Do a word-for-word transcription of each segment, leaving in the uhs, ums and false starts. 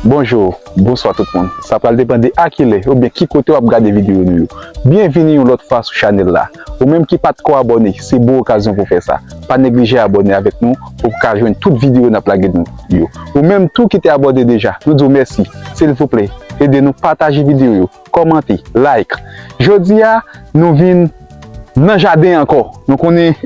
Bonjou, bonswa tout moun. Sa pral depann de a kilè oubyen ki kote w ap gade videyo nou yo. Byenvini yon lòt fwa sou chanèl la. Ou menm ki pa t ko abòne, se bon okazyon pou w fè sa. Pa neglije abòne avèk nou pou w ka jwenn tout videyo n ap lage nou yo. Ou menm tou ki te abòne deja, nou di w mèsi. Silvouplè, ede nou pataje videyo yo, kòmante, like. Jodi a, nou vin nan jaden ankò. Nou konnen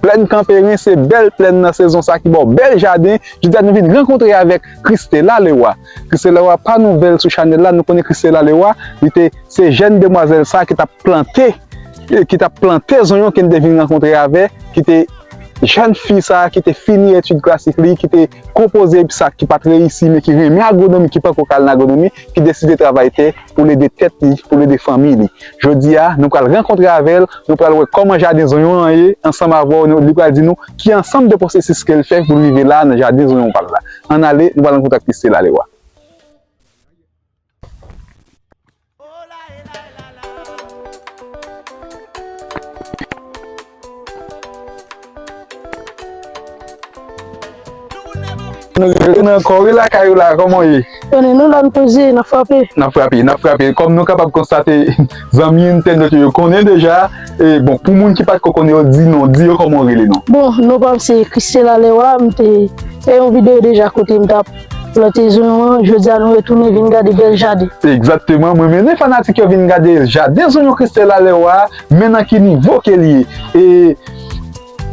Plèn Kanperen se bèl plèn nan sezon sa ki ba w bèl jaden. Jodi a nou vin rankontre avèk Christella Leroy. Christella Leroy pa nouvèl sou chanèl la, nou konnen Christella Leroy, li te se jèn demwazèl sa ki t ap plante, ki t ap plante zonyon ke n te vin rankontre avè, ki te jèn fi sa ki te fini etid klasik li, ki te konpoze epi sa ki pa t reyisi men ki renmen agwonomi, ki poko k al nan agwonomi, ki deside travay tè pou l ede tèt li, pou l ede fanmi li. Jodi a, nou pral rankontre avè l, nou pral wè kòman jaden zonyon an ye, ansanm avè w, nou, li pral di nou ki ansanm de pwosesis ke l fè pou l rive la nan jaden zonyon pa l la. Ann ale, nou pral rankontre ak Christella Leroy. Nou rete nan kò wi lakay ou la, kòman w ye? Konnen nou la, n poze, n ap frape. N ap frape, n ap frape. Kòm nou kapab konstate, zanmi entènot yo konnen deja. E, bon, pou moun ki pa t ko konnen yo, di non, di yo kòman w rele non. Bon, non pa m se Christella Leroy, m te fè yon videyo deja kote m t ap plante zonyon an, jodi a nou retounen vin gade bèl jaden. Egzakteman, mwen mennen fanatik yo vin gade jaden zonyon Christella Leroy a, men nan ki nivo ke l ye. E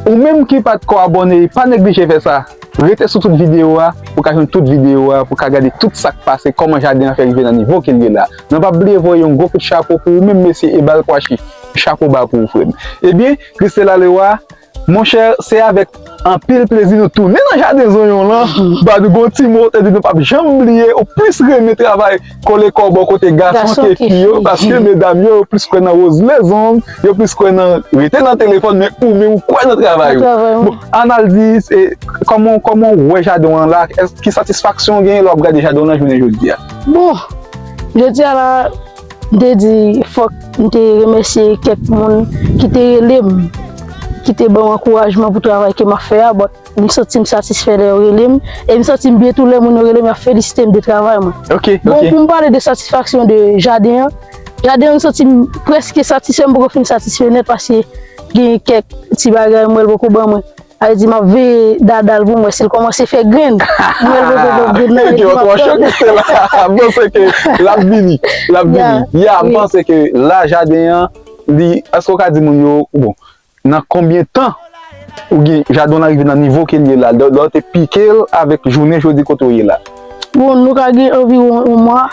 ou menm ki pa t ko abòne, pa neglije fè sa. Rete sou tout videyo a, pou ka jwenn tout videyo a, pou ka gade tout sa k pase, kòman jaden an fè rive nan nivo ke l ye la. Nou pa bliye voye yon gwo kout chapo pou ou menm mesye Ebal Kwachi. Chapo ba pou ou, frè m. Ebyen, Christella Leroy, monchè, se avèk anpil plezi nou tounen nan jaden zonyon lan. Ba nou gon ti mo, te di nou p ap janm bliye, ou plis renmen travay kole kò bò kote gason ke fi yo, paske medam yo, yo plis kwè nan woz lezong, yo plis kwè nan rete nan telefòn, men ou menm ou kwè nan travay ou. Bon, ann al di, e, kòman, kòman w wè jaden w lan la? Èske, ki satisfaksyon w genyen lè w ap gade jaden w lan jounen jodi a? Bon, jodi a la, m te di, fòk m te remèsye kèk moun ki te rele m, ki te ban m ankourajman pou travay ke m ap fè a, but m santi m satisfè lè yo rele m, e m santi m byen tou lè moun yo rele m, y ap felisite m de travay mwen. Ok, bon, ok. Pou m pale de satisfaksyon de jaden an, jaden an, m santi m prèske satisfè, m poko fin satisfè nèt paske gen kèk ti bagay m wè l poko ban mwen. Sa vle di m ap veye dada l pou m wè si l kòmanse fè grenn. M wè l poko ban grenn nan, epi m ap tann. Twò cho, Christella. M panse ke l ap vini, l ap vini. Ya, m panse ke la jaden an, li, èske w ka di moun yo, bon, nan konbyen tan ou gen jaden w lan rive nan nivo ke l ye la, lè, lè w te pike l avèk jounen jodi kote w ye la? Bon, nou ka gen anviwon yon mwa.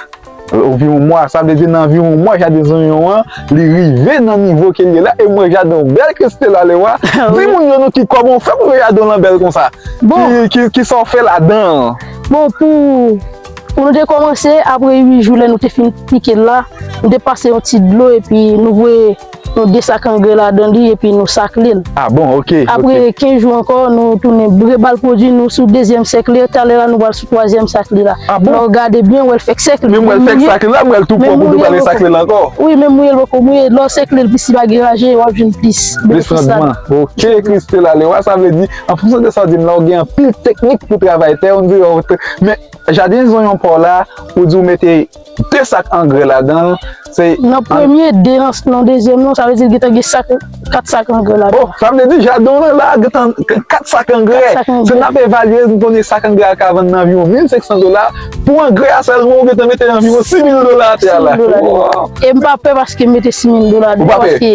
Anviwon yon mwa, sa vle di nan anviwon yon mwa, jaden zonyon an, li rive nan nivo ke l ye la, e m wè jaden w bèl, Christella Leroy. Di moun yo non ki, kòman w fè pou fè jaden w lan bèl konsa? Bon. Ki, ki, kisa w fè ladan? Bon, pou, pou nou te kòmanse, apre uit jou lè nou te fin pike l la, nou te pase yon ti dlo epi nou voye yon de sak angrè ladan li epi nou sakle l. Ah bon, ok, ok. Apre kenz jou ankò, nou tounen bre ba l pwodui, nou sou dezyèm sèk li, talè la nou pral sou twazyèm sak li la. Ah bon? Lè w gade byen, w wè l fèk sèk li. Menm w wè l fèk sèk li la, m wè l tou pwòp, ou tou pral sèk li la ankò. Wi, menm mouye l poko mouye. Lè w sèk li, l plis li pa gen raje, w ap jwenn plis benefis ladan. Ok, Christella Leroy, sa vle di, an fonksyon de sa w di m la, w gen anpil teknik pou travay tè, on dirait, men jaden zonyon pa w la, ou di w mete de sak angrè ladan l, se... Nan premye, de nan, nan dezyèm nan, sa vle di l gentan gen sak, kat sak angrè ladan. Oh, sa vle di jaden w lan la, gentan kat sak angrè. Kat sak angrè. Si n ap evalye, n konnen sak angrè a ka vann nan anviwon mil senk san dola. Pou angrè a sèlman, ou gentan mete anviwon sis mil dola atè a la. Sis mil dola. Wow. E m pa pè paske m mete sis mil dola deyò, paske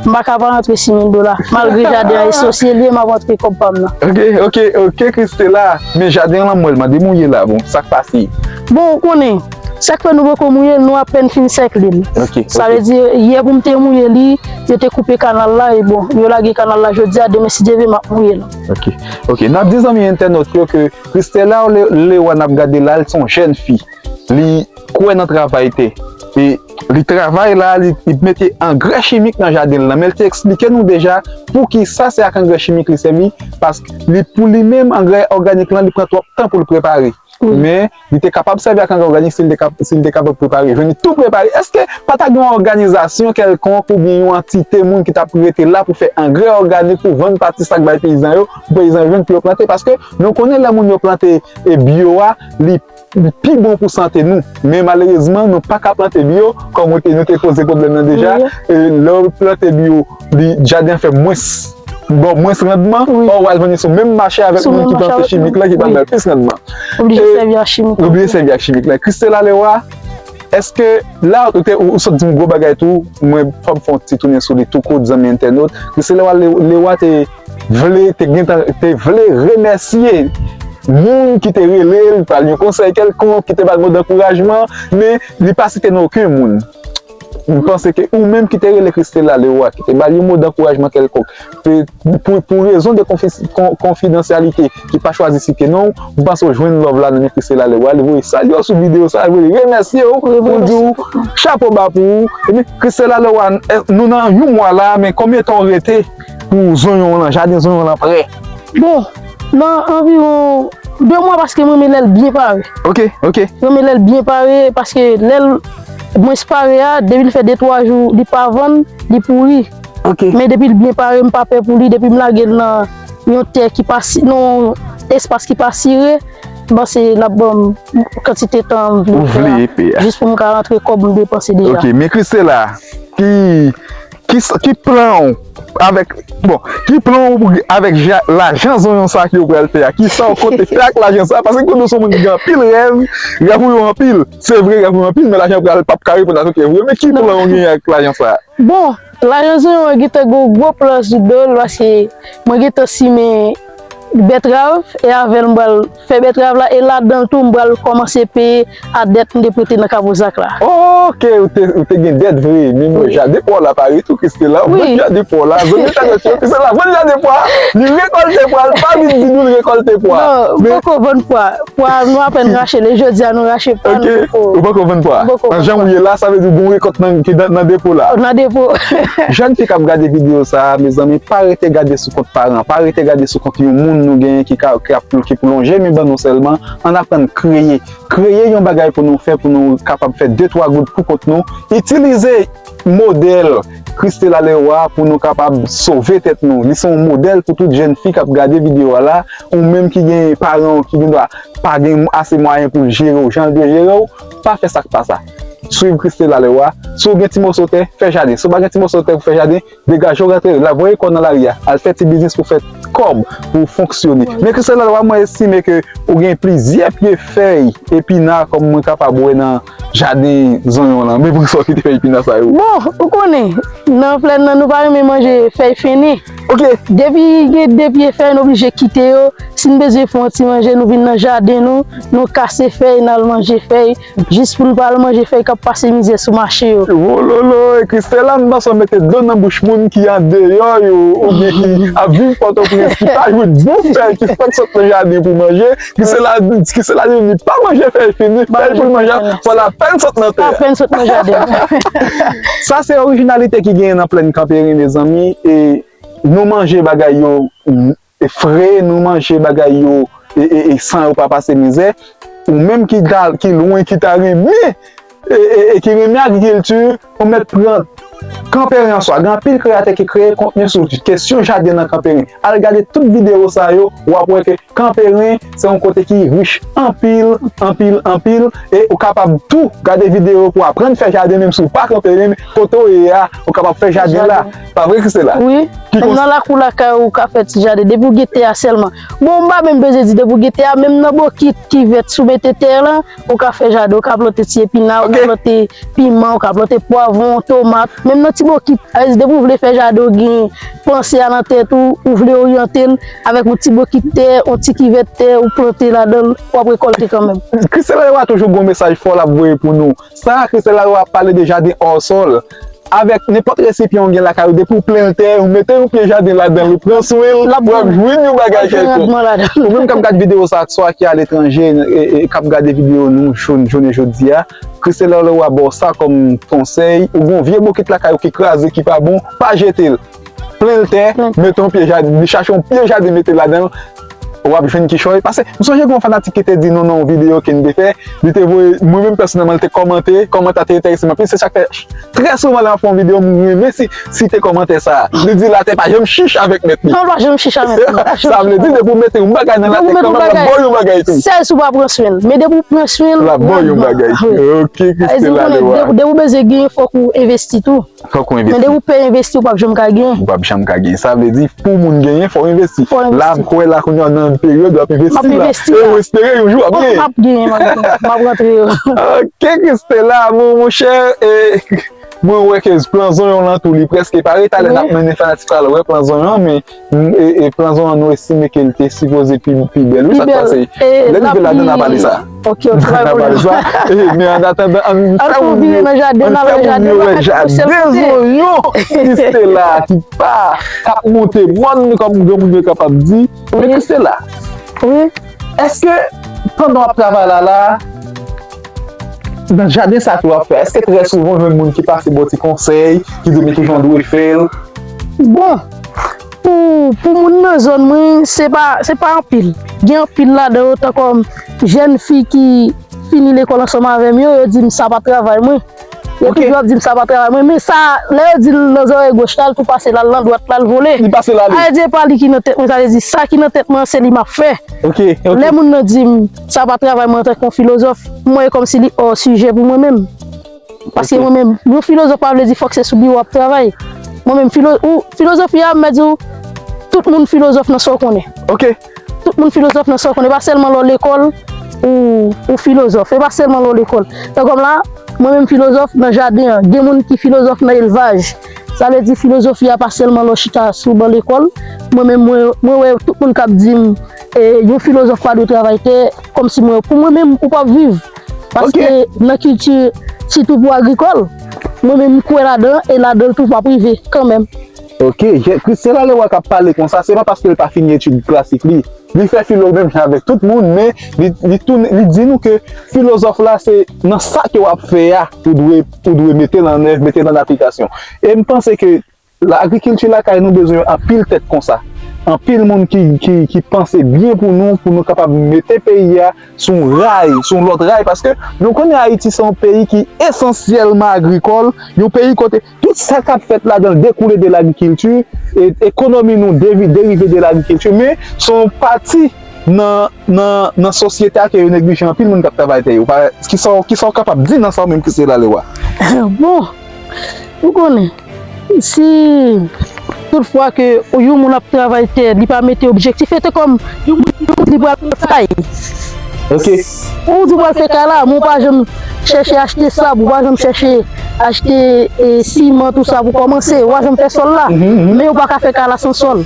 m pa ka pa rantre sis mil dola. Malgre jaden an esosye l ye, m ap rantre kòb pa m nan. Ok, ok, ok, Christela. Men jaden an, mwen, mande mouye la, bon, sa k pase? Bon, ou konnen, sa k fè nou poko mouye l, nou apèn fin sèkle l. Ok, ok. Sa vle di, yè pou m te mouye li, yo te koupe kanal la, e bon, yo lage kanal la jodi a, demen, si Dye vle, m ap mouye l. Ok, ok. N ap di zanmi entènòt yo ke Christela Le-, Leroy n ap gade la, l se yon jèn fi. Li kwè nan travay tè. E li travay la, li, li mete angrè chimik nan jaden l lan. Men l te eksplike nou deja poukisa se ak angrè chimik li sèvi, paske li, pou li menm, angrè òganik lan, li pran twòp tan pou l prepare. Wi. Men li te kapab sèvi ak angrè òganik si l te kap-, si l te kapab prepare, jwenn li tou prepare. Èske pa ta gen yon òganizasyon kèlkonk oubyen yon antite moun ki t ap rete la pou fè angrè òganik, pou vann pati sa k bay peyizan yo, pou peyizan yo jwenn pou yo plante? Paske nou konnen lè moun yo plante e byo a, li pi bon pou sante nou. Men malerezman, nou pa ka plante byo, kòm ou te, nou te poze pwoblèm nan deja. Wi. E lè w plante byo, li, jaden an fè mwens, bon, mwens randman, wi, ò, w al vann li sou menm mache avèk moun ki plante chimik la, ki pral bay plis randman. Oblije sèvi ak chimik la. Oblije sèvi ak chimik la. Christela Leroy, èske la, ou te, ou, ou sot di m gwo bagay tou, mwen, fò m fè yon ti tounen sou li tou kout, zanmi entènòt. Christela Leroy, Leroy te vle, te gentan, te vle remèsye moun ki te rele l, ba l yon konsèy kèlkonk, ki te ba l mo dankourajman, men li pa site non okenn moun. M panse ke ou menm ki te rele Christela Leroy, ki te ba l yon mo dankourajman kèlkonk, pe-, pou, pou rezon de konfi-, kon-, konfidansyalite, ki pa chwazi site non w, m panse w jwenn love la nan men Christela Leroy, li voye salye w sou videyo sa, li voye remèsye w, pou l di w chapo ba pou ou. Ebyen, Christela Leroy, nou nan yon mwa la, men konbyen tan w rete pou zonyon w lan, jaden zonyon w lan prè? Bon, nan anviwon de mwa, paske m renmen lè l byen pare. Ok, ok. M renmen lè l byen pare, paske lè l mwens pare a, depi l fè de twa jou, li pa vann, li pouri. Ok. Men depi l byen pare, m pa pè pou li, depi m lage l nan yon tè ki pa si-, nan yon espas ki pa sire, m panse l ap ban m kantite tan m vle fè a, jis pou m ka rantre kòb m depanse deja. Ok, men Christela, ki, ki, ki plan w avèk, bon, ki plan w avèk ja-, lajan zonyon sa ke w pral fè a? Kisa w konte fè ak lajan sa? Paske konnen w se yon moun ki gen anpil rèv, rèv ou yo anpil. Se vre, rèv ou yo anpil, men lajan pral p ap ka reponn a tout rèv ou yo. Men ki plan w gen ak lajan sa? Bon, lajan zonyon an gentan gen yon gwo plan sou do l, paske mwen gentan simen bètrav, e avè l m pral fè bètrav la, e ladan l tou m pral kòmanse peye a dèt m te prete nan Kavo Zak la. Ok, ou te, ou te gen dèt vre, men mwen, jaden pa w la pare tou, Christela, vann jaden pa w la, zanmi entènòt yo, Christela vann jaden pa w, li rekòlte pwa, li pa vin di nou l rekòlte pwa. Non, m poko vann pwa. Pwa nou apèn rache l, e jodi a nou rache pwa nou. Ok, ou poko vann pwa. Nan jan w ye la, sa vle di w gen yon rekòt nan, ki nan, nan depo la. Nan depo. Jèn fi k ap gade videyo sa a, mezanmi, pa rete gade sou kont paran, pa rete gade sou kont yon moun nou genyen ki ka, ki ap, ki pou lonje men ban nou sèlman. Ann aprann kreye. Kreye yon bagay pou nou fè, pou nou kapab fè de twa goud pou kont nou. Itilize modèl Christela Leroy pou nou kapab sove tèt nou. Li se yon modèl pou tout jèn fi k ap gade videyo a la, ou menm ki gen paran w ki gendwa pa gen ase mwayen pou l jere w jan l dwe jere w, pa fè sa k pa sa. Swiv Christela Leroy. Si w gen ti moso tè, fè jaden. Si w pa gen ti moso tè pou fè jaden, degaje w, rantre, la voye kò w nan lari a, al fè ti biznis pou fè kòb, pou fonksyone. Men Christela Leroy, mwen estime ke ou gen plizyè pye fèy epina kòm mwen kapab wè nan jaden zonyon lan. Men poukisa w kite fèy epina sa yo? Bon, ou konnen, nan plèn nan, nou pa renmen manje fèy fennen. Ok. Depi gen de pye fèy, nou oblije kite yo. Si n bezwen fè yon ti manje, nou vin nan jaden nou, nou kase fèy, n al manje fèy, jis pou n pa al manje fèy k ap pase mizè sou mache yo. Wololo, e Christela, m panse w mete dlo nan bouch moun ki andeyò yo, oubyen ki ap viv Pòtoprens, ki pa jwenn bon fèy, ki fèk sot nan jaden pou manje. Christela, Christela di li pa manje fèy fennen, fèy pou l manje, fò l apèn sot nan tè a. Apèn sot nan jaden. Sa se orijinalite ki genyen nan Plèn Kanperen, mezanmi, e nou manje bagay yo, e fre, nou manje bagay yo, e, e, e san yo pa pase mizè. Ou menm ki ta, ki lwen, ki ta renmen, e, e, e ki renmen agrikilti, ou mèt pran Kanperen an swa, gen anpil kreyatè ki kreye kontni sou kesyon jaden nan Kanperen. Al gade tout videyo sa yo, w ap wè ke Kanperen se yon kote ki rich anpil, anpil, anpil, e ou kapab tou gade videyo pou aprann fè jaden, menm si w pa Kanperen, men kote w ye a, ou kapab fè jaden la. Jaden. Pa vre, Christela? Wi. Ki menm kons- nan lakou lakay ou, ou ka fè ti jaden, depi w gen tè a sèlman. Bon, m pa menm bezwen di depi w gen tè a, menm nan bokit, kivèt, si w mete tè lan, ou ka fè jaden, ou ka plante ti epina, ou ka Ok. plante piman, ou ka plante pwavwon, tomat, menm nan ti bokit. Sa vle di, depi w vle fè jaden, w gen panse a nan tèt ou, ou vle oryante l, avèk yon ti bokit tè, yon ti kivèt tè, ou plante ladan l, w ap rekòlte kanmenm. Christela Leroy toujou gen yon mesaj fò l ap voye pou nou. Sa, Christela Leroy ap pale de jaden hors sol. Avèk nenpòt resipyan w gen lakay ou, depi w plen l tè, ou mete yon pye jaden ladan l, ou pran swen l, L ap ou ap bon. jwenn yon bagay L ap jwenn kèlkonk. Randman ladan l. Ou menm k ap gad videyo sa, swa ki aletranje, e, e, k ap gade videyo nou jounen, jounen jodi a, Christela Leroy ba w sa kòm konsèy, ou gen yon vye bokit lakay ou ki kraze, ki pa bon, pa jete l. Plen l tè, Plen. mete yon pye jaden, chache yon pye jaden, mete ladan l, w ap jwenn kichòy. Paske m sonje gen yon fanatik ki te di nou nan yon videyo ke n te fè, li te voye, mwen menm pèsonèlman, li te kòmante, kòmantè a te enterese m anpil, se sa k fè, trè souvan lè m ap fè yon videyo, m renmen si, site kòmantè sa a. Li di, latè pa janm chich avèk mèt li. Non, l pa janm chich avèk mèt li. Sa vle di, depi w mete yon bagay nan latè, kanmenm, l ap ba w yon bagay tou. Sèl si w pa pran swen l. Men depi w pran swen l, l ap ba w yon bagay. Wi. Ok, Christela Leroy. Depi, depi w bezwen genyen, fòk ou envesti tou. Fòk ou Men envesti. depi w pè envesti, ou p ap janm ka genyen. Ou p ap janm ka genyen. Sa vle di, pou moun genyen, fò w envesti. Fò w envesti. La, m kwè la, kounye a, nan peryòd w ap envesti M ap la. envesti E la. ou espere yon jou w ap M ap, genyen. m ap genyen, m ap, m ap rantre yo. Ok, Christela, mon, monchè, e, mwen wè ke plan zonyon lan tou, li prèske pare. Talè n ap Wi. mennen fanatik la, wè plan zonyon, men, mm, e, e plan zonyon, nou estime ke l te sipoze pi, pi bèl. Wi, Pi sa k bèl. pase? E, Lè n rive ladan, n a pale sa. Ok, ok, pa N a pale pwoblèm. sa. E, men an atandan, ann fè moun yo, ann fè moun yo wè jaden zonyon Christela ki pa, k ap monte mòn, kòm granmoun yo kapab di. Men Wi. Christela, Wi. èske pandan w ap travay la, la, nan jaden sa ke w ap fè, èske trè souvan w jwenn moun ki pase ba w ti konsèy, ki di w men kijan w dwe fè l? Bon, pou, pou moun nan zòn mwen, se pa, se pa anpil. Gen anpil ladan yo, tankou jèn fi ki fini lekòl ansanm avè m yo, yo di m sa pa travay mwen. Yo Ok. toujou ap di m sa pa travay mwen, men sa, lè yo di l nan zòrèy goch la, l tou pase l al nan dwat la, l vole. Li pase l ale. Sa vle di, e pa li ki nan tèt mwen, sa vle di, sa ki nan tèt mwen, se li m ap fè. Ok, ok. Lè moun nan di m sa pa travay mwen antanke yon filozòf, mwen, e kòmsi li hors sujet pou mwen menm. Paske Ok. mwen menm, yon filozòf pa vle di fòk se sou biwo w ap travay. Mwen menm, filo, ou, filozofi a, m ap di w, tout moun filozòf nan sa w konnen. Ok. Tout moun filozòf nan sa w konnen. E pa sèlman lè w lekòl, ou, ou filozòf. E pa sèlman lè w lekòl. Tankou m la, mwen menm filozòf nan jaden an. Gen moun ki filozòf nan elvaj. Sa vle di filozofi a pa sèlman lè w chita sou ban lekòl. Mwen menm, mwen, mwen wè tout moun k ap di m, e, yon filozòf pa dwe travay tè, kòmsi mwen, pou mwen menm, ou p ap viv. Paske Ok. nan kilti, sitou pou agrikòl, mwen menm m kwè ladan, e ladan l tou w ap rive kanmenm. Ok, je, Christela Leroy k ap pale konsa, se pa paske l pa fini etid klasik li. Li fè filo menm jan avèk tout moun, men li, li tounen, li di nou ke filozòf la, se nan sa ke w ap fè a, ou dwe, ou dwe mete l an èv, mete l an aplikasyon. E m panse ke Lagrikilti lakay nou bezwen anpil tèt konsa. Anpil moun ki, ki, ki panse byen pou nou, pou nou kapab mete peyi a sou yon ray, sou yon lòt ray, paske nou konnen Ayiti se yon peyi ki esansyèlman agrikòl, yon peyi kote tout sa k ap fèt ladan l dekoule de lagrikilti, e ekonomi nou devi-, derive de lagrikilti, men se yon pati nan, nan, nan sosyete a ke yo neglije anpil moun k ap travay tè yo. Pa, kisa w, kisa w kapab di nan sa w menm, Christela Leroy? Bon, ou konnen, si tout fwa ke yon moun ap travay tè, li pa mete objektif, e te kòm yon moun li pral fè kay. Ok. Ou di w pral fè kay la, men w pa janm chèche achte sab, ou pa janm chèche achte, e, siman, tou sa pou kòmanse, ou pa janm fè sòl la. Mhm, mhm. Men ou pa ka fè kay la san sòl.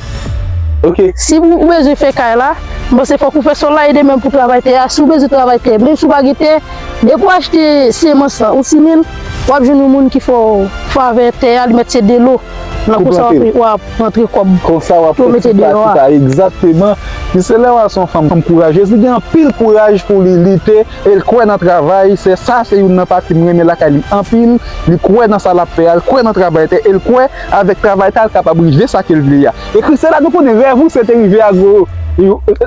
Ok. Si ou, ou bezwen fè kay la, m panse fòk ou fè sòl la, e de menm pou travay tè a. Si ou bezwen travay tè, menm si ou pa gen tè, depi w achte semans lan ou simen l, w ap jwenn yon moun ki fè w favè tè a, li mèt se delo. Nan konsa w ap, w ap rantre kòb. Konsa w ap fè ti pa ti pa, egzakteman. Christela Leroy se yon fanm kourajez, li gen anpil kouraj pou li lite, e l kwè nan travay. Se sa, se youn nan pati m renmen lakay li anpil. Li kwè nan sa l ap fè a, l kwè nan travay tè, e l kwè avèk travay tè a, l kapab rive sa ke l vle a. E Christela, nou konnen rèv ou se te rive agwo-,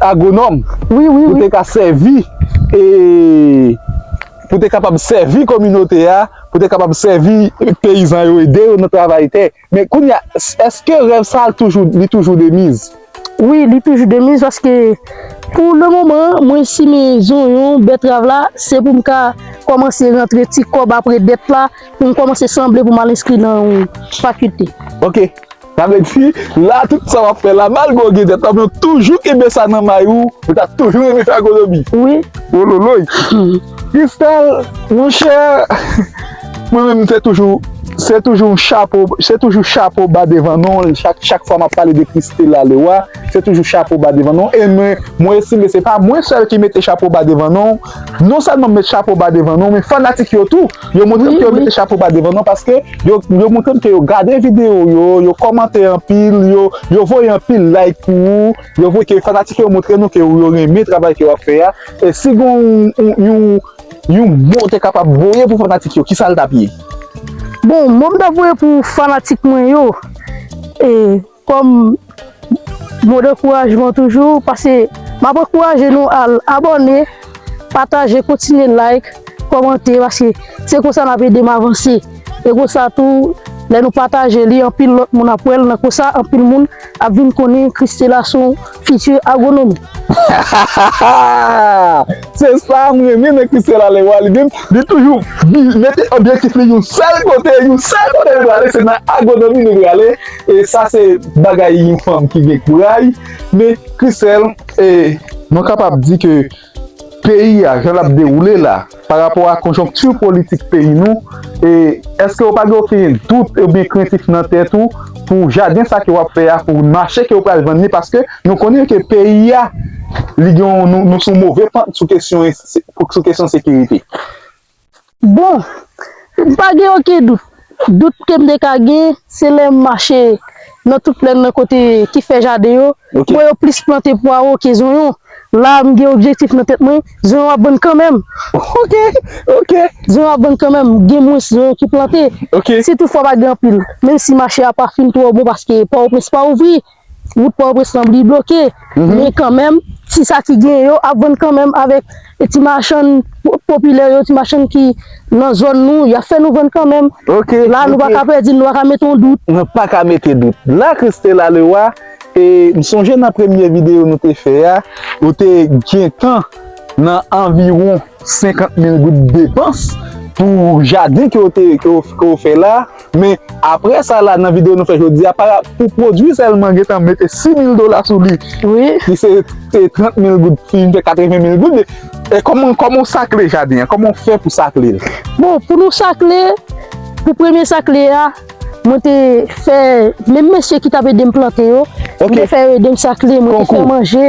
agwonòm. Wi, wi, wi. Ou te ka sèvi, e, pou te kapab sèvi kominote a, pou te kapab sèvi peyizan yo, ede yo nan travay tè. Men kounye a, èske rèv sa a toujou, li toujou de miz? Wi, li toujou de miz paske pou le moman, mwen estime zonyon, bètrav la, se pou m ka kòmanse rantre ti kòb apre dèt la, pou m kòmanse sanble pou m al enskri nan yon fakilte. Ok. Sa vle di, la, tout sa w ap fè la, malgre w gen dèt la, men w toujou kenbe sa nan may ou, ou ta toujou renmen fè agonomi. Wi. Wololoy. Christelle, monchè, mwen menm, se toujou, se toujou chapo, se toujou chapo ba devan non. Chak, chak fwa m ap pale de Christella Leroy, se toujou chapo ba devan non. E mwen, mwen estime se pa mwen sèl ki mete chapo ba devan non. Non sèlman m met chapo ba devan non, men fanatik yo tou, yo montre m ke yo mete chapo ba devan non, paske yo, yo montre m ke yo gade videyo yo, yo kòmante anpil, yo, yo voye anpil like pou ou, yo voye ke fanatik yo montre nou ke yo renmen travay ke w ap fè a. E si gen yon, yon, yon, yon mo w te kapab voye pou fanatik yo, kisa l t ap ye? Bon, mo m t ap voye pou fanatik mwen yo, e, kòm mo dankourajman toujou, paske m ap ankouraje nou al abòne, pataje, kontinye like, kòmante, paske se konsa n ap ede m avanse. E konsa tou, lè nou pataje li, anpil lòt moun ap wè l, nan konsa, anpil moun ap vin konnen Christella se yon fiti agonom. Se sa m renmen nan Christella Leroy, li menm, li toujou bi-, mete objektif li yon sèl kote, yon sèl kote li prale, se nan agonomi li prale. E sa se bagay yon fanm ki gen kouraj. Men, Christelle, e, nou kapab di ke peyi a, jan l ap dewoule la, pa rapò a konjonkti politik peyi nou, e èske w pa gen okenn dout oubyen krentif nan tèt ou pou jaden sa ke w ap fè a, pou mache ke w pral vann li? Paske nou konnen ke peyi a, li gen yon, nou, nou sou move pant sou kesyon, sou kesyon sekirite. Bon, m pa gen okenn dout. Dout ke m te ka gen, se lè m mache nan tout plèn nan kote ki fè jaden yo. Ok. Mwen yo plis plante pwawo ke zonyon. La, m gen objektif nan tèt mwen, zonyon ap vann kanmenm. Ok, ok. Zonyon ap vann kanmenm, gen mwens zonyon ki plante. Ok. Si toutfwa pa gen anpil, menm si mache a pa fin twò bon paske Pòtoprens pa ouvri, wout Pòtoprens lan li bloke. Mhm. Men kanmenm, ti sa ki gen yo ap vann kanmenm avèk ti machann po-, popilè yo, ti machann ki nan zòn nou, y ap fè nou vann kanmenm. Ok, la, nou pa ka pèdi, nou pa ka mete yon dout. Nou pa ka mete dout. La, Christella Leroy, e m sonje nan premye videyo nou te fè a, ou te gentan nan anviwon senkant mil goud depans pou jaden ke w te, ke w, ke w fè la. Men apre sa la, nan videyo nou fè jodi a, para-, pou pwodui sèlman gentan mete sis mil dola sou li. Wi. Ki se, se trant mil goud, fin fè katreven mil goud. E kòman, kòman w sakle jaden an? Kòman w fè pou sakle l? Bon, pou nou sakle, pou premye sakle a, mwen te fè, menm mesye ki t ap ede m plante yo, mwen te fè yo ede m sakle, mwen te fè manje,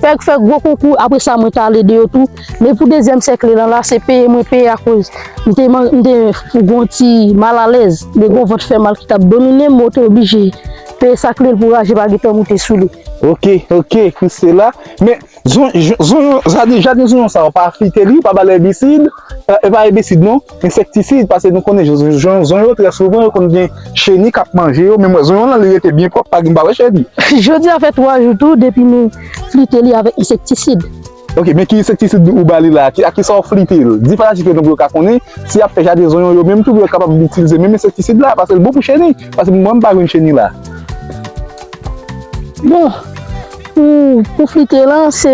fè, fè gwo konkou, apre sa mwen t al ede yo tou. Men pou dezyèm sakle lan la, se peye mwen peye akoz m te man-, m te fou gon ti malalèz, de gwo vant fè mal ki t ap domine m, mwen te oblije peye sakle l pou raje pa gentan moute sou li. Ok, ok, Christella. Men zon-, zon-, zonyon, jaden, jaden zonyon sa, ou pa flite li, ou pa ba l èbisid, e, e pa èbisid non, ensektisid, paske nou konnen zon-, zon-, zonyon trè souvan yo konn gen cheni k ap manje yo, men mwen zonyon lan li rete byen pwòp, pa gen, m pa wè cheni. Jodi a fè twa jou tou depi nou flite li avèk ensektisid. Ok, men ki ensektisid ou ba li la? Ki, a ki sa w flite l? Di fanatik yo non pou yo ka konnen, si y ap fè jaden zonyon yo menm tou, pou yo kapab itilize menm ensektisid la, paske l bon pou cheni, paske mwen m pa jwenn cheni la. Bon, pou, pou flite lan, se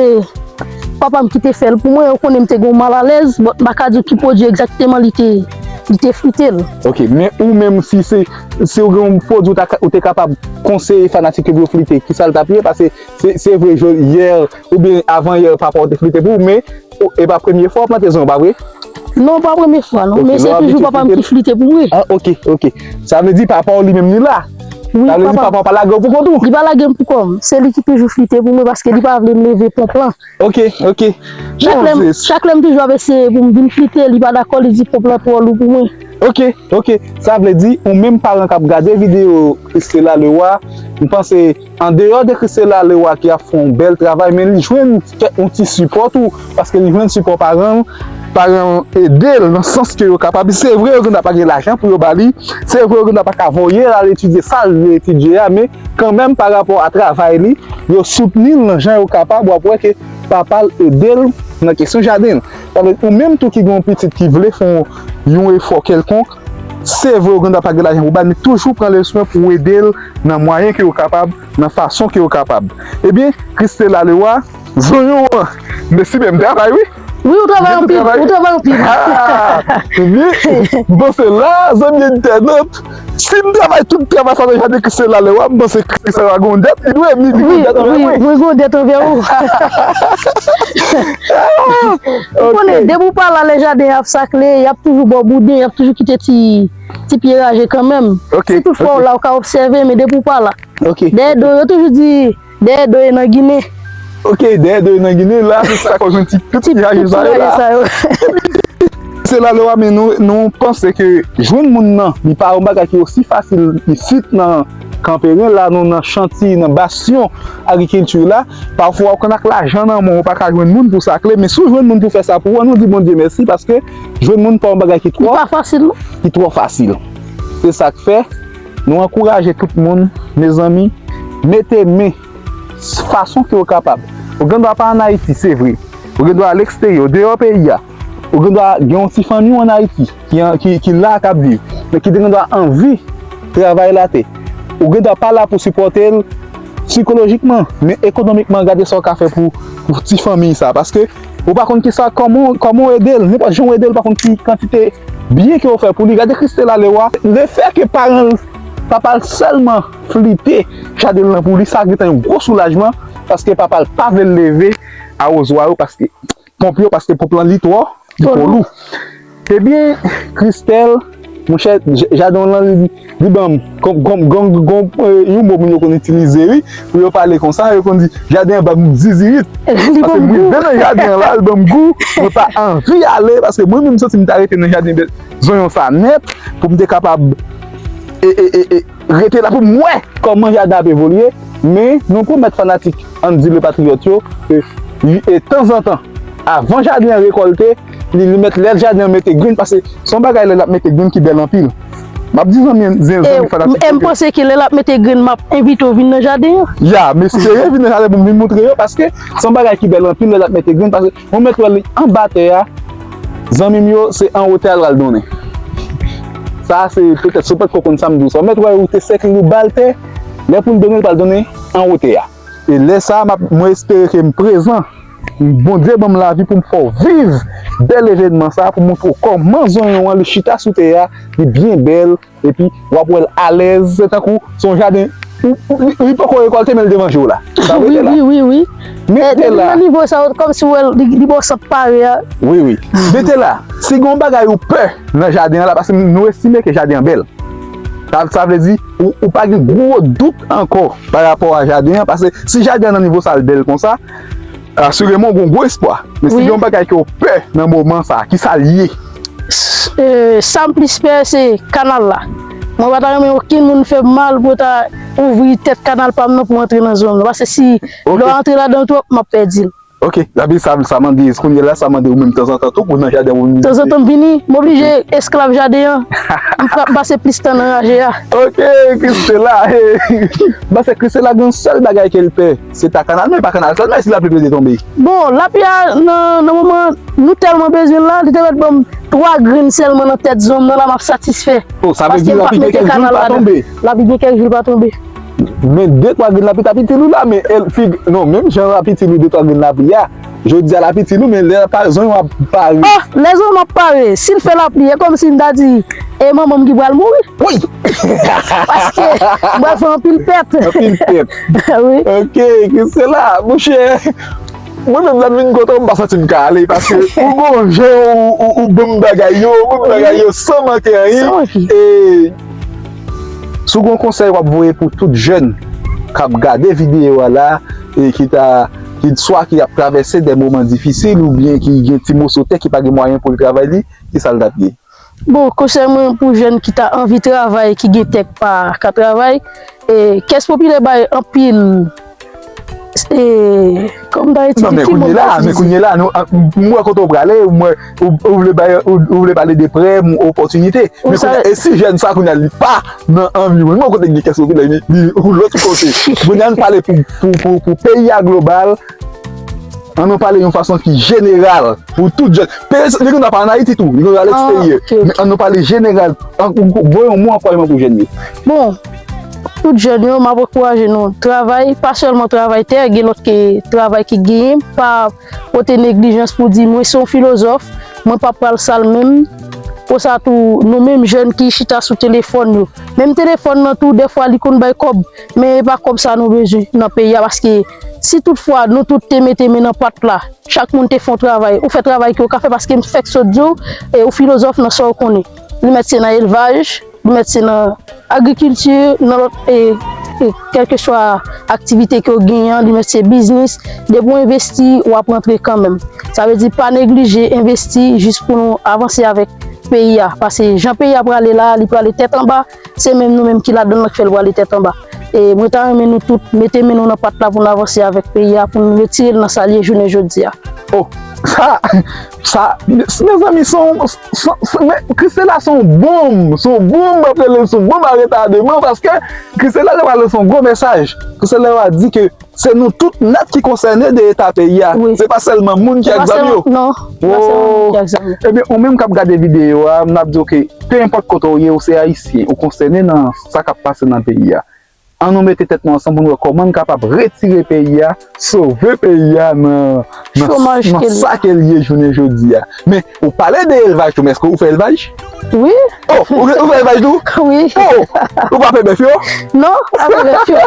papa m ki te fè l pou mwen, ou konnen m te gen yon malalèz, bon, m pa ka di w ki pwodui egzakteman li te, li te flite l. Ok, men ou menm, si se, si w gen yon pwodui ou ta ka, ou te kapab konseye fanatik yo pou yo flite, ki sa l t ap ye? Paske se, se vre, jodi, yè, oubyen avan yè papa w te flite pou ou, men ou, e pa premye fwa w plante zonyon, pa vre? Non, pa premye fwa, non. Ok, men se toujou papa m ki flite pou mwen. Ah, ok, ok. Sa vle di papa w li menm li la. Wi, sa vle di papa w pa lage w pou kont ou. Li pa lage m pou kò m. Se li ki toujou flite pou mwen paske li pa vle m leve ponp lan. Ok, ok. Chak lè m, chak lè m toujou ap eseye pou m vin flite, li pa dakò, li di ponp lan twò lou pou mwen. Ok, ok. Sa vle di, ou menm paran k ap gade videyo Christella Leroy, m panse andeyò de Christella Leroy ki ap fè yon bèl travay, men li jwenn kèk, yon ti sipò tou, paske li jwenn sipò paran l, paran l ede l nan sans ke yo kapab. Se vre, yo gen dwa pa gen lajan pou yo ba li, se vre, yo gen dwa pa ka voye l al etidye sa l vle etidye a, men kanmenm, pa rapò a travay li, yo soutni l nan jan yo kapab, w ap wè ke papa l ede l nan kesyon jaden l. Sa vle di, ou menm tou ki gen yon pitit ki vle fè yon, yon efò kèlkonk, se vre ou gen dwa pa gen lajan pou ba l, men toujou pran le swen pou w ede l nan mwayen ke w kapab, nan fason ke w kapab. Ebyen, Christella Leroy, zonyon an, mesi, men m travay, wi. Wi, ou travay anpil, ou travay anpil. Ah, ebyen, bon, se la, zanmi entènot, si m travay tout travay sa nan jaden Christella Leroy, m panse Christella gon dèt, li dwe m, li gon dèt anvè mwen. Wi, wi, gon dèt anvè ou. Ou konnen, depi w pa la, lè jaden ap sakle, y ap toujou ba w bouden, y ap toujou kite ti, ti pye raje kanmenm. Si toutfwa w la, ou ka obsève, men depi w pa la. Dèyè do, yo toujou di, dèyè do e nan Ginen. Ok, dèyè do e nan Ginen, la, se sa k fè w jwenn ti, tout ti raje sa yo la. Se la lè w a, men nou, nou panse ke jwenn moun nan, li pa yon bagay ki osi fasil isit nan Kanperen la, nou nan chanti, nan basyon agrikilti la. Pafwa, ou konn ak lajan nan men w, ou pa ka jwenn moun pou sakle, men si w jwenn moun pou fè sa pou ou, ann nou di Bondye mèsi, paske jwenn moun pa yon bagay ki twò, ki twò fasil. Se sa k fè, nou ankouraje tout moun, mezanmi, mete men fason ke w kapab. Ou gen dwa pa ann Ayiti, se vre. Ou gen dwa aleksteryè, ou deyò peyi a. Ou gen dwa gen yon ti fanmi w ann Ayiti ki, an- ki, ki la k ap viv, men ki te gen dwa anvi travay latè. Ou gen dwa pa la pou sipòte l sikolojikman, men ekonomikman, gade sa w ka fè pou, pou ti fanmi sa. Paske ou pa konn kisa, kòman, kòman w ede l, nenpòt jan w ede l, ou pa konn ki kantite byen ke w fè pou li. Gade Christella Leroy, lefètke paran l, papa l sèlman flite jaden l lan pou li, sa gentan yon gwo soulajman, paske papa l pa vle l leve awozwa yo, paske ponp yo, paske ponp lan li twò, li twò lou. Ebyen, Christelle, monchè, j- jaden w lan, li, li ban m, gon, gon, gon, gon, eh, yon mo moun yo konn itilize, wi, pou yo pale konsa, yo konn di, jaden an ban m zizirit. Paske m rive nan jaden an la, li ban m gou, mwen pa anvi ale, paske mwen menm, m santi m ta rete nan jaden bèl zonyon sa nèt, pou m te kapab, e, e, e, e, rete la pou m wè kòman jaden ap evolye, men nou pwomèt fanatik Andy Le Patriote yo ke li, e, tanzantan, avan jaden an rekòlte, li, li mèt lè jaden an mete grenn, paske se yon bagay lè l ap mete grenn ki bèl anpil. M ap di zanmi, zanmi, zanmi fanatik yo. E m panse ke lè l ap mete grenn, m ap envite w vin nan jaden an. Ya, m espere vin nan jaden pou m vin montre yo, paske se yon bagay ki bèl anpil lè l ap mete grenn, paske ou mèt wè li anba tè a, zanmi m yo, se an wotè a l pral donnen. Sa a se petèt, si w pa t ko konn sa m di w sa, ou mèt wè ou te sèkle, ou ba l tè, lè pou l donnen, l pral donnen an wotè a. E lè sa a, m ap, mwen espere ke m prezan, Bondye ban m lavi pou m fè w viv bèl evènman sa a, pou montre w kòman zonyon an, li chita sou tè a, li byen bèl, epi w ap wè l alèz, se tankou se yon jaden, ou, ou, li, li poko rekòlte, men l devan je w la. Sa w mete la. Wi, wi, wi. Mete la. Nan nivo sa, kòmsi w wè l, li, li ba w sant pare a. Wi, wi. Mete la. Si gen yon bagay ou pè nan jaden an la, paske nou estime ke jaden an bèl. Sa, sa vle di, ou, ou pa gen gwo dout ankò pa rapò a jaden an, paske si jaden an nan nivo sa l bèl konsa, asireman w gen yon gwo espwa. Men si gen yon bagay ke w pè nan moman sa, kisa l ye? S- eh, sa m plis pè se kanal la. Mwen pa ta renmen okenn moun fè m mal pou yo ta ouvri tèt kanal pa m nan pou antre nan zòn nan. Paske si dlo a antre ladan l twòp, m ap pèdi l. Ok, epi sa, sa mande, kounye a la, sa mande ou menm tanzantan tou pou nan jaden ou vini. Tanzantan m vini, m oblije esklav jaden an. M pa- pase plis tan nan raje a. Ok, Christella, paske Christella gen yon sèl bagay ke l pè, se ta kanal, men pa kanal sèlman, e si lapli plede tonbe? Bon, lapli a, nan, nan moman, nou tèlman bezwen l la, li te mèt ban m twa grenn sèlman nan tèt zòn nan la, m ap satisfè. Oh, sa vle di lapli gen kèk jou l pa tonbe? Lapli gen kèk jou l pa tonbe. Men de twa grenn lapli t ap itil ou la, men el fig, non, menm jan l ap itil ou de twa grenn lapli a, jodi a l ap itil ou, men lè pa, zòn yo ap pare. Oh, lè zòn yo ap pare, si l fè lapli, e kòmsi m ta di, e manman m ki pral mouri. Wi! Paske m pral fè anpil pèt. Anpil pèt. Wi. Ok, Christella, monchè, mwen menm la m vin kontan, m pa santi m ka ale, paske ou gon jan ou, ou, ou ban m bagay yo, ou ban m bagay yo san manke anyen. San manke. E si w gon konsèy w ap voye pou tout jèn k ap gade videyo a la, e ki ta, ki swa ki ap travèse de moman difisil oubyen ki gen ti moso tè ki pa gen mwayen pou l travay li, kisa l t ap ye? Bon, konsèy mwen pou jèn ki ta anvi travay, ki gen tè k pa ka travay, e, kès popilè bay anpil, e, kòman m ta di, non, men kounye la, men kounye la, nou, a, m wè kote w prale, m wè, ou, ou vle bay, ou, ou vle pale de prè, m, opòtinite. Men kounye a, e si jèn sa kounye a li pa nan anviwònman kote gen kès popilè, li, li yon lòt kote. Kounye a n pale pou, pou, pou, pou peyi a global. Ann nou pale yon fason ki jeneral pou tout jèn. Li konn pa an Ayiti tou, li konn al eksteryè. Men ann nou pale jeneral, voye yon mo ankourajman pou jèn yo. Bon, tout jèn yo, m ap ankouraje nou travay, pa sèlman travay tè, gen lòt ke travay ki genyen, pa pote neglijans pou di mwen se yon filozòf, mwen pa pral sal menm. Konsa tou, nou menm jèn ki chita sou telefòn yo. Menm telefòn nan tou, dèfwa li konn bay kòb, men e pa kòb sa nou bezwen nan peyi a, paske si toutfwa nou tout te mete men nan pat la, chak moun te fè yon travay, ou fè travay ke w ka fè, paske m fèk sot di w, e ou filozòf nan sa w konnen. Li mèt se nan elvaj, li mèt se nan agrikilti, nan lòt, e, e, kèlkeswa aktivite ke w genyen an, li mèt se biznis, depi w envesti, w ap rantre kanmenm. Sa vle di pa neglije envesti jis pou nou avanse avèk peyi a. Paske jan peyi a prale la, li prale tèt anba, se menm nou menm ki ladan l nan k fè l prale tèt anba. E mwen ta renmen nou tout mete men nou nan pat la pou n avanse avèk peyi a, pou n retire l nan sa l ye jounen jodi a. Oh, sa, sa, mezanmi, se yon, se, se, men Christella se yon bonm, se yon bonm, m ap rele l se yon bonm a retademan, paske Christella Leroy lanse yon gwo mesaj. Christella Leroy di ke se nou tout nèt ki konsène de eta peyi a. Se pa sèlman moun ki ak zam yo. Non, se pa sèlman moun ki ak zam yo. Ebyen, ou menm k ap gade videyo a, m ap di w ke, pe enpòt kote w ye, ou se ayisyen, ou konsène nan sa k ap pase nan peyi a. Ann nou mete tèt nou ansanm pou n wè kòman n kapab retire peyi a, sove peyi a nan, nan, nan sa ke l ye jounen jodi a. Men, ou pale de elvaj tou, men èske ou fè elvaj? Wi. Oh, ou, ou fè elvaj tou? Wi. Oh, ou pa pè bèf yo? Non, m pa pè bèf yo.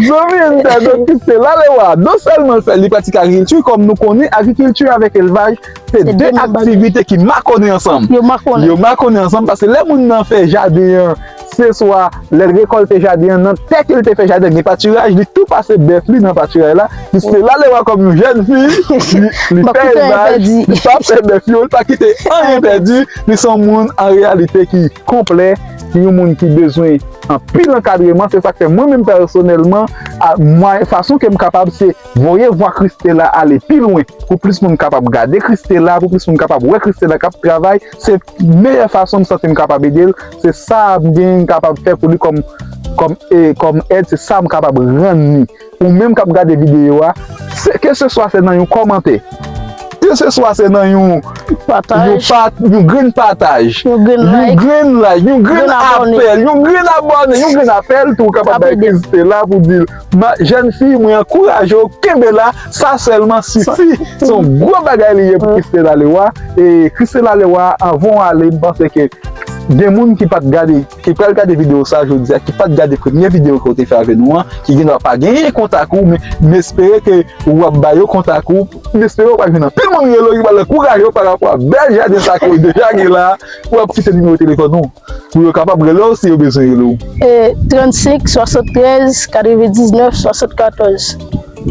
Zanmi entènot Christella Leroy, non sèlman l fè, li pratike agrikilti, kòm nou konnen, agrikilti avèk elvaj, se de aktivite ki makònen ansanm. Yo makònen. Yo makònen ansanm, paske lè moun nan fè jaden an, se swa lè l rekòlte jaden an, nan tè ke l te fè jaden an, gen patiraj, li tou pase bèf li nan patiraj la. Christella Leroy kòm yon jèn fi, li, li fè elvaj, li pa pè bèf yo, li pa kite anyen pèdi, li se yon moun an reyalite ki konplè, yon moun ki bezwen anpil ankadreman, se sa k fè mwen menm pèsonèlman, a, mwen, fason ke m kapab se voye vwa Christella ale pi lwen, pou plis moun kapab gade Christella, pou plis moun kapab wè Christella k ap travay, se meyè fason m santi m kapab ede l, se sa m gen kapab fè pou li kòm, kòm, e, kòm èd, se sa m kapab rann li. Ou menm k ap gade videyo a, se, keseswa se nan yon kòmantè, keseswa se nan yon, yon, yon grenn pataj, yon grenn like, yon grenn apèl, yon grenn abòne, yon grenn apèl tou, ou kapab bay Christella pou di l, jèn fi, mwen ankouraje w, kenbe la, sa sèlman sifi. Se yon gwo bagay li ye pou Christella Leroy. E Christella Leroy, anvan w ale, m panse ke gen moun ki pa t gade, ki pral gade videyo sa jodi a, ki pa t gade premye videyo ke w te fè avè nou an, ki gendwa pa genyen kontak ou, men m espere ke w ap ba yo kontak ou. M espere w pral jwenn anpil moun rele w ki pral ankouraje w parapò a bèl jaden sa ke w deja gen la. W ap kite nimewo telefòn ou pou yo kapab rele w si yo bezwen rele w. E, trannsenk swasanntrèz katrevendiznèf swasannkatòz.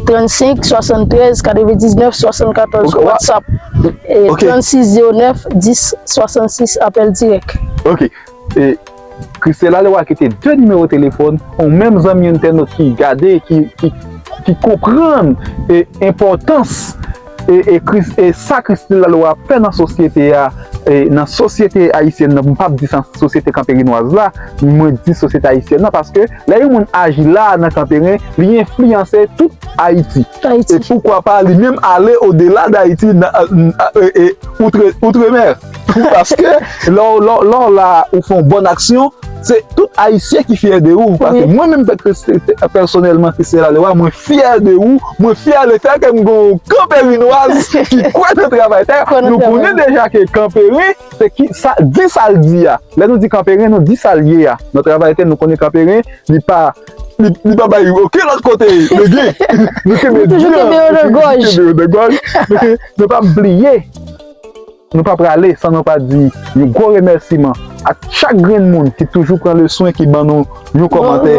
Trannsenk swasanntrèz katrevendiznèf swasannkatòz. WhatsApp. E, trannsis zewo nèf dis swasannsis, apèl dirèk. Ok. E, Christella Leroy kite de nimewo telefòn, ou menm zanmi entènot ki gade, ki, ki, ki konprann, e, enpòtans, e, e, Chris-, e sa Christella Leroy ap fè nan sosyete a, e, nan sosyete ayisyèn nan, m p ap di sa sosyete kanperinwaz la, mwen di sosyete ayisyèn nan, paske lè yon moun aji la nan Kanperen, li enfliyanse tout Ayiti. Ayiti. E poukwa pa li menm ale odela d Ayiti, nan, e, e, outre, outremè. Paske lè w, lè w, lè w la, ou fè yon bòn aksyon, se tout Ayisyen ki fyè de ou. Paske mwen menm, pèsonèlman, Christella Leroy, mwen fyè de ou, mwen fyè lefètke m gen yon kanperinwaz ki kwè nan travay tè. Nou konnen deja ke Kanperen, se ki, sa, di sa l di a. Lè nou di Kanperen, nou di sa l ye a. Nan travay tè, nou konnen Kanperen, li pa, li, li pa bay okenn lòt kote lege. Nou kenbe, nou toujou kenbe yo nan gòj. Nou kenbe yo nan gòj. Men nou p ap bliye. Nou pa prale san nou pa di yon gwo remèsiman ak chak grenn moun ki toujou pran le swen ki ban nou yon kòmantè,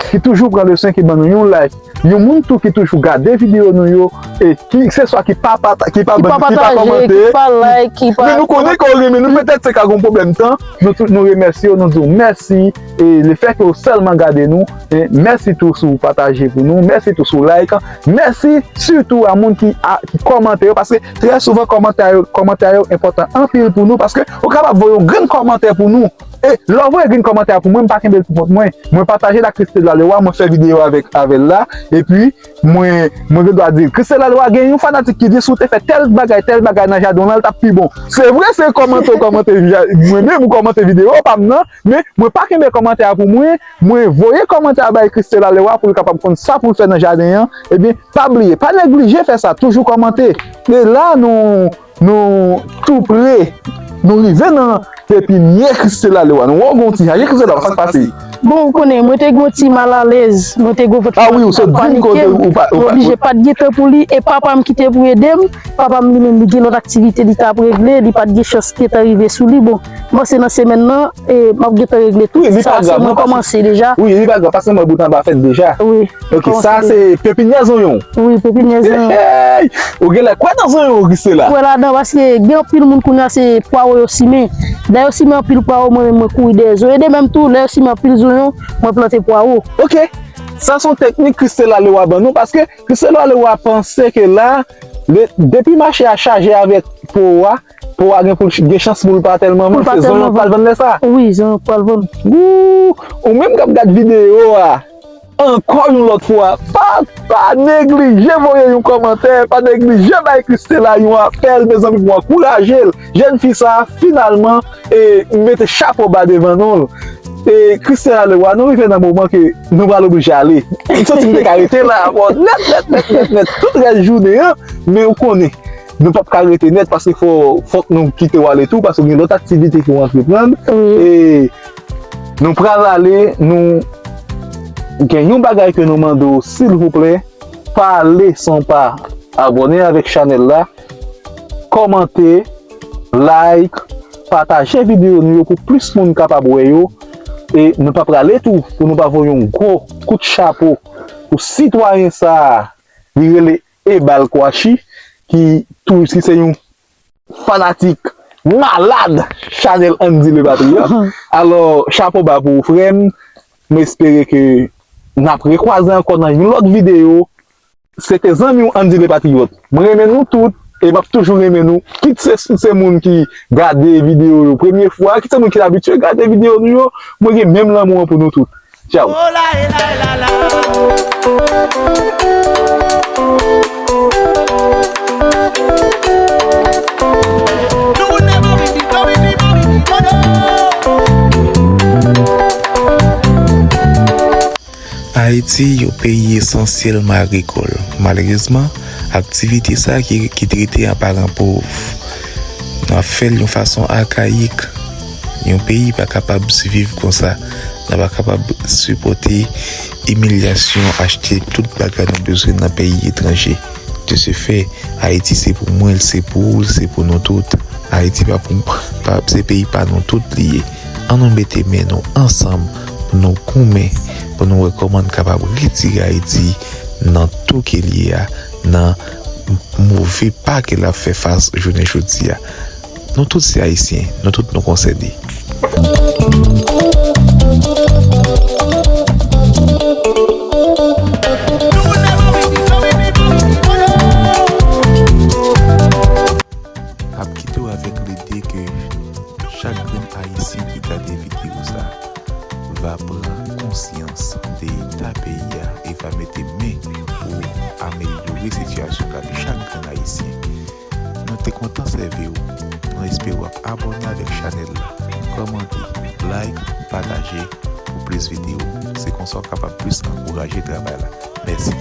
ki toujou pran le swen ki ban nou yon like, yon moun tou ki toujou gade videyo nou yo, e ki, se swa ki pa pata-, ki pa, ki pa ban, ki pa pataje, kòmante, ki pa like, ki pa, men nou konnen ke w renmen nou, petèt se ka gen pwoblèm tan, nou tou, nou remèsye w, nou di w mèsi, e lefètke w sèlman gade nou, e mèsi tou si w pataje pou nou, mèsi tou si w like, mèsi sitou a moun ki, a, ki kòmante yo, paske trè souvan kòmantè yo, kòmantè yo enpòtan anpil pou nou, paske ou kapab voye yon grenn kòmantè pou nou, E lè w voye green kòmantè a pou mwen, m pa kenbe l pou kont mwen. Mwen pataje l ak Christella Leroy, mwen fè videyo avèk, avè l la. Epi, mwen, mwen gen dwa di l, Christella Leroy, gen yon fanatik ki di si w te fè tèl bagay, tèl bagay nan jaden w lan, l t ap pi bon. Se vre, se kòmante w kòmante, mwen menm ou kòmante videyo pa m nan, men mwen pa kenbe kòmantè a pou mwen, mwen voye kòmantè a bay Christella Leroy pou l kapab konn sa pou l fè nan jaden an. Ebyen, pa bliye, pa neglije fè sa, toujou kòmante. E la, nou, nou tou pre, nou rive nan pepinye Christella Leroy. Nou wè w gen yon ti aje Christella, sa k pase? Bon, ou konnen, mwen te gen yon ti malalèz, mwen te gen vant Ah wi, ou sot di m ke ou te, ou pa, ou pa, oblije pa t gen tan pou li, e papa m ki te pou ede m, papa m li menm, li gen lòt aktivite li t ap regle, li pa t gen chans ki te rive sou li. Bon, mwen se nan semèn nan, e m ap gentan regle tout. Wi, li sa, pa se grav, mwen non, paske kòmanse deja. Wi, li pa grav, paske mwen bout anba fèt deja. Wi. Ok, sa se pepinyè zonyon. Wi, pepinyè zonyon. Hey! Ou genlè kwè nan zonyon ou, Christella? Kwè ladan, paske gen anpil moun kounye a se pwawo yo simen. Lè yo simen anpil pwawo, mwen menm mwen kouri dèyè zonyon. E de menm tou, lè yo simen anpil zonyon, mwen plante pwawo. Ok. Sa se yon teknik Christella Leroy ban nou, paske Christella Leroy panse ke la, le, depi mache a chaje avèk pwawo a, pwawo a gen pou l ch-, gen chans pou l pa tèlman vann, se zonyon k pral vann lè sa. Wi, zonyon k pral vann. Wou! Ou menm k ap gad videyo a, ankò yon lòt fwa, pa, pa neglije voye yon kòmantè, pa neglije bay Christella yon apèl, mezanmi, pou ankouraje l. Jèn fi sa a, finalman, e, mete chapo ba devan nou l. E, Christella Leroy, nou rive nan moman ke nou pral oblije ale. M santi m te ka rete la avè w nèt, nèt, nèt, nèt, nèt, tout rès jounen an, men ou konnen, nou p ap ka rete nèt paske fò, fòk nou kite w ale tou, paske gen lòt aktivite pou w antreprann. Wi. E nou pral ale, nou gen yon bagay ke nou mande w, silvouplè, pa ale san w pa abòne avèk chanèl la, kòmante, like, pataje videyo nou yo pou plis moun kapab wè yo. E nou pa prale tou pou nou pa voye yon gwo kout chapo pou sitwayen sa a, li rele Ebal Kwashi, ki tou, ki se yon fanatik malad chanèl Andy Le Patriote. Alò, chapo ba pou ou, frè m. Mwen espere ke n ap rekwaze ankò nan yon lòt videyo. Se te zanmi w Andy Le Patriote. Mwen renmen nou tout, e m ap toujou renmen nou. Kit se, se moun ki gade videyo yo premye fwa, kit se moun ki abitye gade videyo nou yo, mwen gen menm lanmou an pou nou tout. Tchaw. Ayiti, yon peyi esansyèlman agrikòl. Malerezman, aktivite sa ki, ki trete an paran pòv, n ap fè l yon fason akayik. Yon peyi pa kapab siviv konsa. N pa kapab sipòte imilyasyon, achte tout bagay nou bezwen nan peyi etranje. De ce fait, Ayiti se pou mwen, l se pou ou, l se pou nou tout. Ayiti pa pou, pa, se peyi pa nou tout li ye. An nou mete men nou ansanm pou nou goumen, pou nou wè kòman n kapab retire Ayiti nan tou ke l ye a, nan move pa ke l ap fè fas jounen jodi a. Nou tout se Ayisyen, nou tout nou konsène. Ap kite w avèk lide ke chak grenn Ayisyen ki gade videyo sa va pran konsyans de eta peyi a e va mete men pou amelyore sitiyasyon lavi chak grenn Ayisyen. Nou te kontan sèvi w. Nou espere w ap abòne avèk chanèl la, kòmante, like, pataje pou plis videyo. Se konsa w kapab plis ankouraje travay la. Mèsi.